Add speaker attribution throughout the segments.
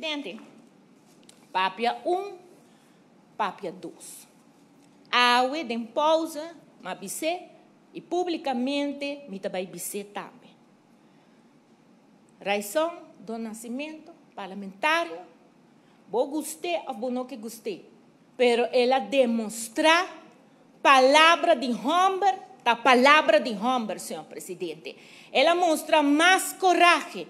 Speaker 1: Presidente, papia un, papia dos. Awe den pauze, m'a bis'é y publicamente mi ta bay bis'é tambe. Ryçond do Nascimento, parlamentario, bo gust'é of bo no ke gust'é, pero el a demostra palabra di homber ta palabra di homber, señor Presidente. El a mustra mas corahe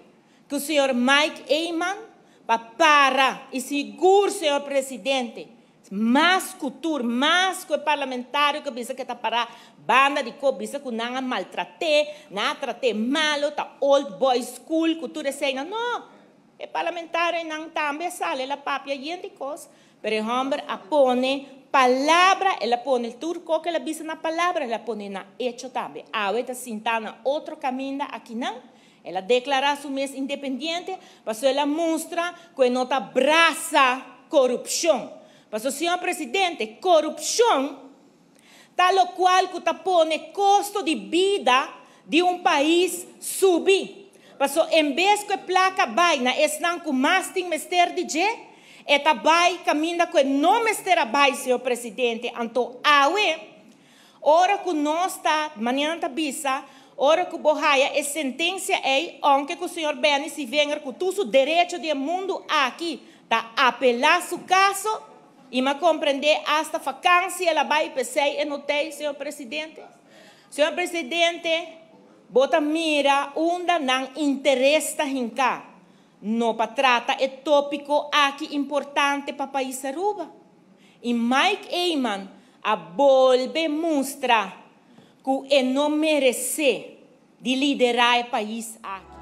Speaker 1: cu señor Mike Eman pa para y sigur, señor Presidente, mas cu tur, mas cu e parlamentario cu bisa cu ta para banda di co bisa cu nan a maltrate, nan a trate malo, ta old boys school, cu tur esey nan. No! E parlamentario nan tambe a sali, el a papia yen di cos, pero e homber a pone palabra, el a pone tur co cu el a bisa na palabra, el a pone na hecho tambe. Awe ta sinta na otro caminda akinan, el a declara su mes independiente, pasobra el a mustra cu e no ta brasa corupcion. Pasobra, señor Presidente, corupcion ta locual cu ta pone costo di bida di un pais subi. Pasobra en bes cu e placa bay na esnan cu mas tin mester di dje, e ta bay caminda cu e no mester a bay, señor Presidente. Anto awe, ora cu nos ta, manera nan ta bisa, ora cu bo haya e sentencia ey, aunke cu señor Benny Sevinger cu tur su derecho di e mundo aki ta apela su caso, y m'a comprende hasta vakantie el a bay p'esey e no t'ey, señor Presidente. Señor Presidente, bo ta mira unda nan interes ta hinca, no pa trata e topico aki importante pa pais Aruba. Y Mike Eman a bolbe mustra cu e no merece di lidera e pais aki.